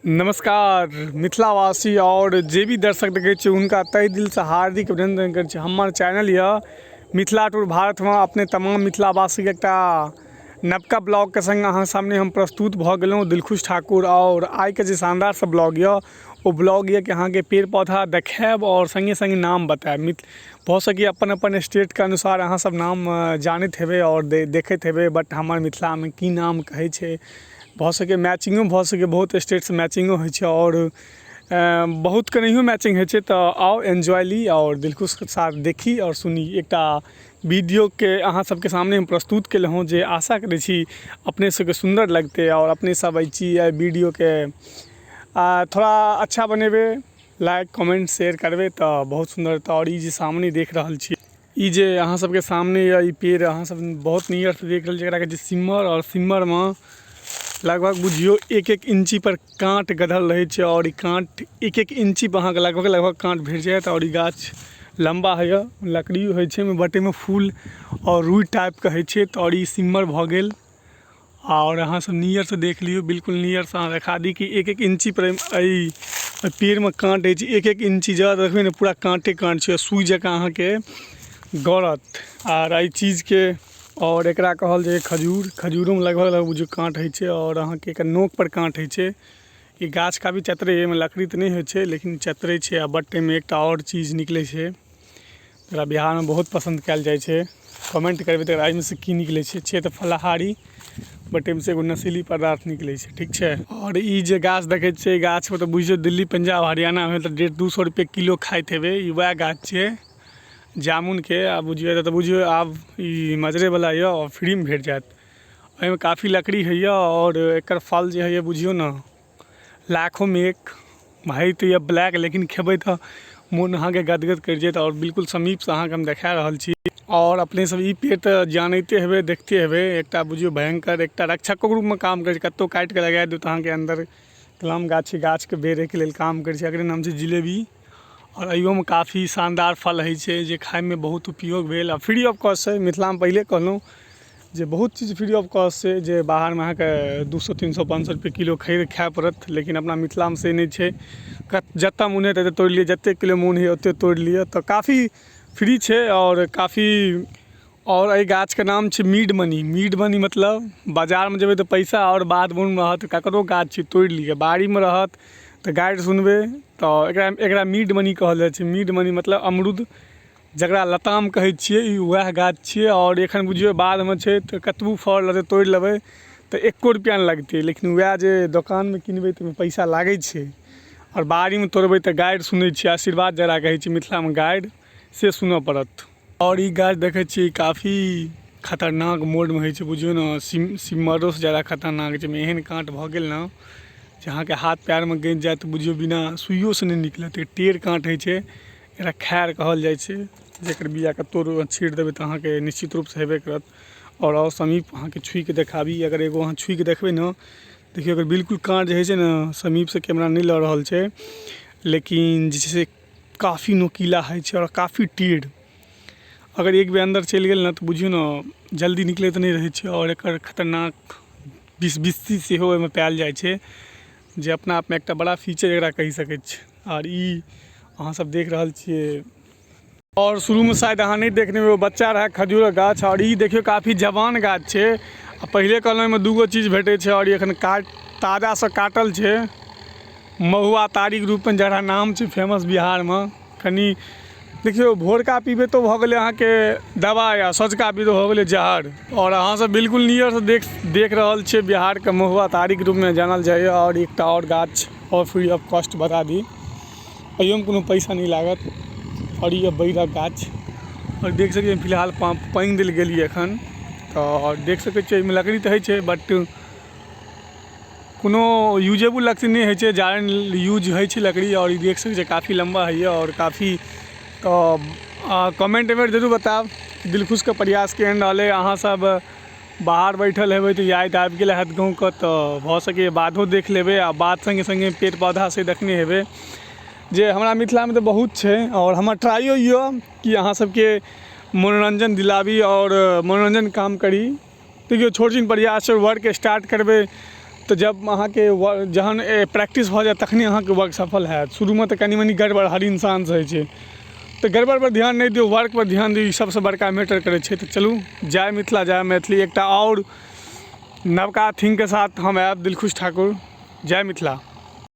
नमस्कार मिथिलावासी आओर जे भी दर्शक देखै छियै, हुनका तहे दिलसँ हार्दिक अभिनन्दन करै छी। हमर चैनल यऽ मिथिला टूर भारतमे। अपने तमाम मिथिलावासीके एकटा नवका ब्लॉगके संग अहाँ सामने हम प्रस्तुत भऽ गेलहुँ, दिलखुश ठाकुर। आओर आइके जे शानदार सब ब्लॉग यऽ, ओ ब्लॉग यऽ कि अहाँके पेड़ पौधा देखायब आओर सङ्गे सङ्गे नाम बतायब। भऽ सकैए अपन अपन स्टेटके अनुसार अहाँ सब नाम जानैत हेबै आओर देखैत हेबै, बट हमर मिथिलामे की नाम कहै छै, भऽ सकैए मैचिंगो भऽ सकैए। बहुत स्टेटसँ मैचिंगो होइ छै आओर बहुतके नहियो मैचिंग होइ छै। तऽ आउ, एन्जॉय ली आओर दिलखुशके साथ देखी आओर सुनी। एकटा वीडियोके अहाँ सबके सामने हम प्रस्तुत केलहुँ, जे आशा करै छी अपने सबके सुन्दर लगतै। आओर अपने सब एहि चीज, एहि वीडियोके थोड़ा अच्छा बनेबै, लाइक, कमेंट, शेयर करबै तऽ बहुत सुन्दर हेतै। आओर ई जे सामने देख रहल छी, ई जे अहाँ सबके सामने यऽ, ई पेड़ अहाँ सब बहुत नियरसँ देख रहल छी। एकरा कहै छै सिम्मर आओर सिम्मरमे लगभग बुझियौ एक एक इंची पर काँट गढ़ल रहै छै आओर ई काँट एक एक इंची पर अहाँके लगभग लगभग काँट भेट जायत। आओर ई गाछ लम्बा होइए, लकड़ियो होइ छै एहिमे, बट एहिमे फूल आओर रुइ टाइपके होइ छै। तऽ आओर ई सिम्मर भऽ गेल। आओर अहाँ सब नियरसँ देख लियौ, बिल्कुल नियरसँ अहाँ देखा दी कि एक एक इंची पर एहि पेड़मे काँट अछि। एक एक इंची जगह देखबै ने, पूरा काँटे काँट छै, सुइ जकाँ अहाँके गड़त। आर एहि चीजके आओर एकरा कहल जाइ खजूर। खजूरोमे लगभग लगभग बुझियौ काँट होइ छै आओर अहाँके एकर नोकपर काँट होइ छै। ई गाछ काफी चतरै, एहिमे लकड़ी तऽ नहि होइ छै, लेकिन चतरै छै। आ बट एहिमे एकटा आओर चीज निकलै छै, एकरा बिहारमे बहुत पसन्द कयल जाइ छै। कमेंट करबै तऽ एहिमे से की निकलै छै। छै तऽ फलाहारी, बट एहिमे से एगो नशीली पदार्थ निकलै छै, ठीक छै। आओर ई जे गाछ देखै छियै, ई गाछमे तऽ बुझियौ दिल्ली, पंजाब, हरियाणामे तऽ 150-200 रुपए किलो खाइत हेबै। ई वएह गाछ छियै जामुनके। आ बुझियौ तऽ बुझियौ आब ई मजरेवला यऽ आओर फ्रीमे भेट जायत। एहिमे काफी लकड़ी होइए आओर एकर फल जे होइए, बुझियौ ने लाखोमे एक भाई तऽ यऽ ब्लैक, लेकिन खेबै तऽ मोन अहाँके गदगद करि जायत। आओर बिल्कुल समीपसँ अहाँके हम देखा रहल छी। आओर अपने सब ई पेड़ तऽ जानैते हेबै, देखते हेबै। एकटा बुझियौ भयङ्कर एकटा रक्षकक रूपमे काम करै छै। कतहु काटिके लगा दियौ तऽ अहाँके अन्दर कलम गाछी गाछके बेरैके लेल काम करै छै। एकरे नाम छै जिलेबी। आओर एहियोमे काफी शानदार फल होइ छै, जे खाइमे बहुत उपयोग भेल आ फ्री ऑफ कॉस्ट छै। मिथिलामे पहिले कहलहुँ जे बहुत चीज फ्री ऑफ कॉस्ट छै, जे बाहरमे अहाँके 200, 300, 500 रुपए किलो खरीद खाय पड़त, लेकिन अपना मिथिलामे से नहि छै। जतऽ मोन हेतै तोड़ि लिअ, जतेक किलो मोन होइए ओतेक तोड़ि लिअ। तऽ काफी फ्री छै आओर काफी। आओर एहि गाछके नाम छै मीड मनी। मीड मनी मतलब बाजारमे जेबै तऽ पैसा आओर बाध बोनमे रहत, ककरो गाछ छै, तोड़ि लिअ। बाड़ीमे रहत तऽ गारि सुनबै। तऽ एकरा एकरा मीड मनी कहल जाइ छै। मीड मनी मतलब अमरूद, जकरा लताम कहै छियै, ई उएह गाछ छियै। आओर एखन बुझियौ बाधमे छै तऽ कतबो फड़ल रहतै, तोड़ि लेबै तऽ एको रुपैआ नहि लगतै, लेकिन उएह जे दोकानमे किनबै तऽ ओहिमे पैसा लागै छै। आओर बाड़ीमे तोड़बै तऽ गारि सुनै छियै, आशीर्वाद जकरा कहै छियै मिथिलामे गारि, से सुनऽ पड़त। आओर ई गाछ देखै छियै, काफी खतरनाक मोडमे होइ छै। बुझियौ ने सिमरोसँ ज्यादा खतरनाक छै। एहन काँट भऽ गेल ने जे अहाँके हाथ पएरमे गसि जायत तऽ बुझियौ बिना सुइयोसँ नहि निकलत। टेढ़ काँट होइ छै। एकरा खैर कहल जाइ छै, जकर बिआ कतहु छीट देबै तऽ अहाँके निश्चित रूपसँ हेबे करत। आओर आउ समीप, अहाँके छुइके देखाबी। अगर एगो अहाँ छुइके देखबै ने, देखियौ, अगर बिल्कुल काँट जे होइ छै ने, समीपसँ कैमरा नहि लऽ रहल छै, लेकिन जे छै से काफी नुकीला होइ छै आओर काफी टेढ़। अगर एक बेर अन्दर चलि गेल ने तऽ बुझियौ ने जल्दी निकलैत नहि रहै छै। आओर एकर खतरनाक विष बिस्सी सेहो ओहिमे पायल जाइ छै, जे अपना आपमे एकटा बड़ा फीचर एकरा कहि सकै छी। आओर ई अहाँ सब देख रहल छियै। आओर शुरूमे शायद अहाँ नहि देखने हेबै, बच्चा रहए खजूरक गाछ। आओर ई देखियौ, काफी जवान गाछ छै। आ पहिले कहलहुँ एहिमे दूगो चीज भेटै छै। आओर ई एखन काट ताजासँ काटल छै। महुआ तारीके रूपमे जकरा नाम छै फेमस बिहारमे। कनि देखियौ, भोरका पीबै तऽ भऽ गेलै अहाँके दबाइ आ सँझुका पीबै तऽ भऽ गेलै जहर। आओर अहाँसभ बिल्कुल नियरसँ देख देख रहल छियै, बिहारके महुआ तारीके रूपमे जानल जाइए। आओर एकटा आओर गाछ आओर फ्री ऑफ कॉस्ट बता दी, एहियोमे कोनो पैसा नहि लागत। आओर ई बैरक गाछ। आओर देख सकै छियै, फिलहाल पानि देल गेल यऽ एखन तऽ। देख सकै छियै, एहिमे लकड़ी तऽ होइ छै, बट कोनो यूजेबल लकड़ी नहि होइ छै, जारनि यूज होइ छै लकड़ी। आओर ई देख सकै छियै, काफी लम्बा होइए आओर काफी। तऽ कमेंटमे जरूर बतायब, दिलखुशके प्रयास केहन रहलै। अहाँ सब बाहर बैठल हेबै तऽ याद आबि गेल हैत गाँवके, तऽ भऽ सकैए बाधो देख लेबै आ बाध सङ्गे सङ्गे पेड़ पौधा से देखने हेबै, जे हमरा मिथिलामे तऽ बहुत छै। आओर हमर ट्राइयो यऽ कि अहाँ सबके मनोरञ्जन दिलाबी आओर मनोरञ्जन काम करी। देखियौ, छोट छिन प्रयास छै। वर्क स्टार्ट करबै तऽ जब अहाँके जहन प्रैक्टिस भऽ जायत तखने अहाँके वर्क सफल होयत। शुरूमे तऽ कनि मनि गड़बड़ हर इंसानसँ होइ छै, तऽ गड़बड़पर ध्यान नहि दियौ, वर्कपर ध्यान दियौ। ई सभसँ बड़का मैटर करै छै। तऽ चलू, जय मिथिला, जय मैथिली। एकटा आओर नवका थिंगके साथ हम आयब, दिलखुश ठाकुर। जय मिथिला।